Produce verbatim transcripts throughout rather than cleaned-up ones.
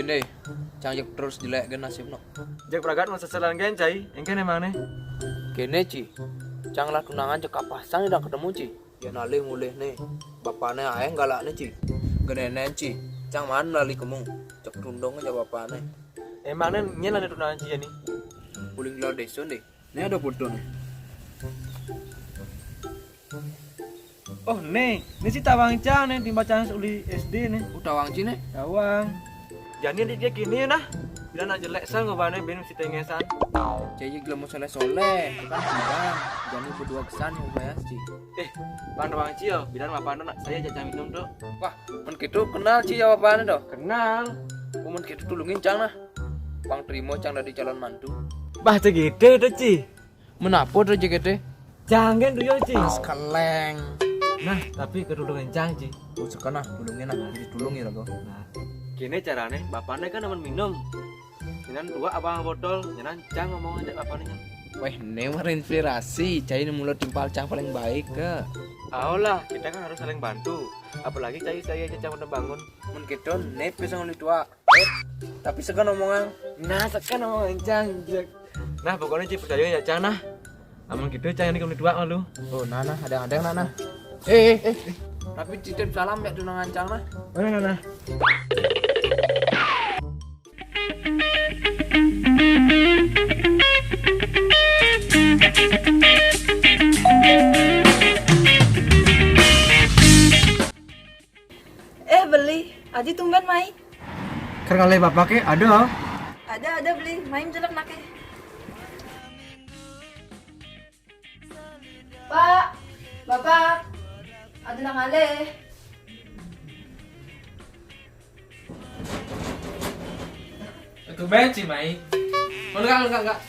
Kéné, cang jek terus jelék gén nasibné. Jek pragat mun seselan gén, Cai. Éngkén émangné. Kéné, Ci. Cang lah tunangan jek kapasan dak ketemu, Ci. Yén alih mulihné. Bapané aé galakné, Ci. Gedénen, Ci. Cang man lali kemu. Cek tundung aja bapané. Émangné nyén ada tunangan, Ci, ya ni? Uling gelar désa, Ndé. Né ada foto né. Oh, né, né si tawang cang né, timpal cang uli S D né. Oh, tawang ci né. Tawang. Jani dia kéné nah. Bila nak jelék san ngobané bin si tengesan. Cai gelem soléh-soléh, kan bilang. Jani berdua kesan yang bayar ci. Eh, bang tawang ci yo, bilang apa nak saya jajang minum tuh. Wah, men gitu kenal ci ya bapané tuh. Kenal. Oh, men gitu tulungin cang nah. Pang terima cang dari calon mantu. Bah, segitu tuh, Ci. Menapa tuh, J K T? Cang gén tuh yo, Ci. Mas keleng. Nah, tapi ketulungan cang, Ci. Oh, sekarang nah, tulungin nah. Jadi tulung ya, Rago. Nah, gini caranya, bapaknya kan nemen minum. Jangan dua abang botol, jangan cang ngomong aja bapaknya. Weh, ini mah inspirasi. Cai ini mulut timpal cang paling baik ke. Ayolah, kita kan harus saling bantu. Apalagi cai saya aja cang udah bangun. Mun gitu, né pisang uli tua. Eh, tapi sekan omongan. Nah, sekan omongan cang. Nah, pokoknya ci percaya ya cang nah. Amun gitu cang ini kami tua malu. Oh, nah, nah, ada, ada, nah, nah. Eh, eh, eh. Tapi titip salam ya tunangan cang nah. Oh, nah, nah. Eh, Beli, Aji tumben mai. Ker ngalih bapak ke, ada. Ada, ada, Beli, mai jelek nake. Pak, Bapak, ada nang ngalih. Tumben ci mai. Enggak, enggak, enggak.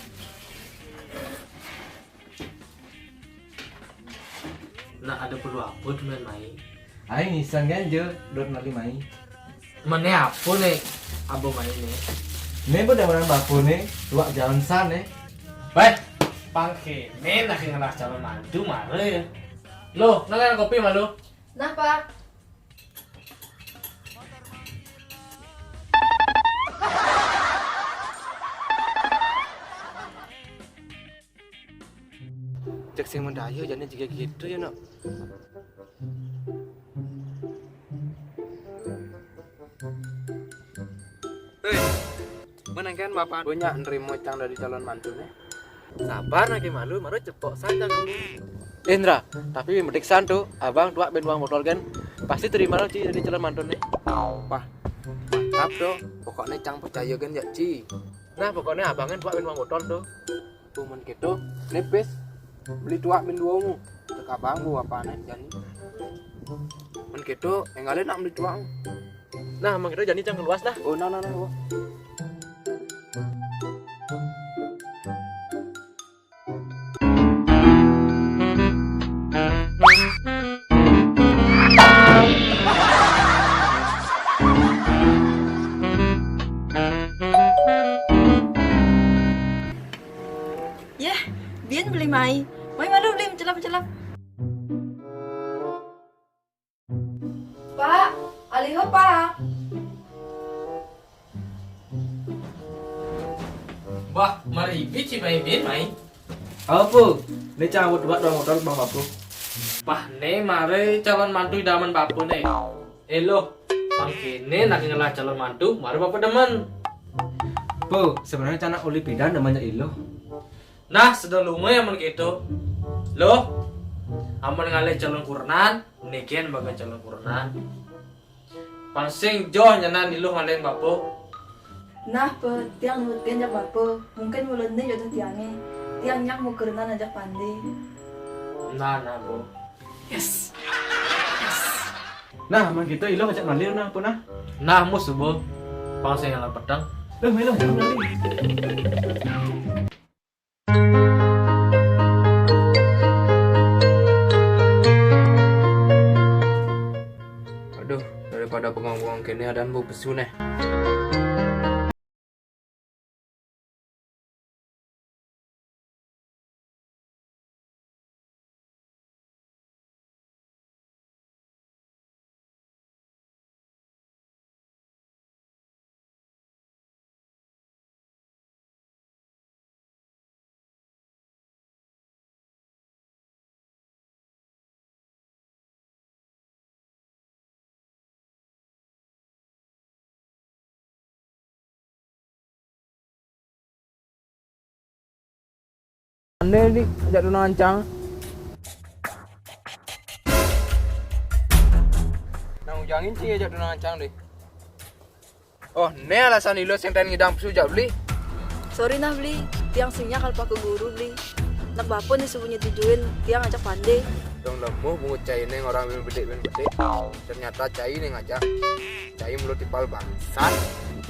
Nah, ada perlu apa tuh main mai? Aing iseng gén jé, dot nali mai. Mana apa né? Abang mai né. Né bener-bener bapu né, luak jalan san né. Baik, pangke né nak ngelah calon mantu mare. Lo, ngelah kopi malu. Nah, Pak. Cek sing mendayu jane juga gitu ya, Nok. Hei, menengken bapak punya nerima cang dari calon mantunya. Sabar lagi malu, malu cepok saja kamu. Indra, tapi medik san tuh, abang tuak ben uang botol kan, pasti terima lo ci dari calon mantunya. Wah, mantap tuh, pokoknya cang percaya kan ya ci. Nah, pokoknya abangnya tuak ben uang botol tuh. Tuh, men gitu, nipis. Beli tuak min dua mu. Cek abang bu apa nih, jani. Men gitu, enggalin nak beli tuak. Nah, men gitu jani cang keluas dah. Oh, nah, nah, nah, wah. Yah, biyen beli mai. Mai malu beli mencelap-mencelap. Pak, aliho, Pak. Wah, mari ibi ci mai bin mai. Apa? Ini cawut buat dua motor bang bapu. Pah, ne mare calon mantu idaman bapu ne. Eh, loh, pang kene nak ngelah calon mantu, mare bapak demen. Po, sebenarnya canak uli pidan namanya ilo. Nah, sedang lume amun gitu. Loh, amun ngalih calon kurenan, niken baga calon kurenan. Pang sing joh nyenan iluh ngalih bapu. Nah, pe, tiang nurutkan jak bapu. Mungkin mulutnya jodoh tiangnya. Tiang nyak mau kurenan ajak pandi. Nah, nah, Bu. Yes. Nah, amun gitu iluh ajak malih nah, apa nah? Nah, mus, Bu. Pang sing ngelah petang. Loh, melu, melu. Aduh, daripada bengong-bengong kene adan bau pesu neh. Ane ni ajak tunangan cang. Nang Ujang ni ajak tunangan cang deh. Oh, ne alasan Ilo sing ten ngidang pesu jak beli. Sorry nah beli, tiang sing nyak kalpa ke guru beli. Nak bapa ni subuh nyetujuin tiang ajak pande. Dong lemuh bungut cai neng orang bin bedik bin bedik. Ternyata cai neng ajak. Cai mulut tipal bangsat.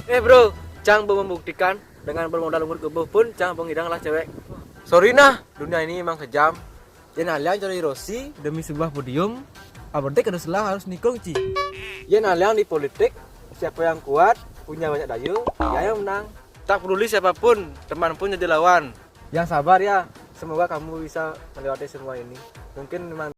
Eh bro, cang mau membuktikan dengan bermodal umur kebuh pun cang pengidang lah cewek. Sorry nah, dunia ini memang kejam. Yen aliang cari Rosi demi sebuah podium, berarti kada salah harus nikung ci. Yen aliang di politik, siapa yang kuat, punya banyak dayu, ya yang menang. Tak peduli siapapun, teman pun jadi lawan. Yang sabar ya, semoga kamu bisa melewati semua ini. Mungkin memang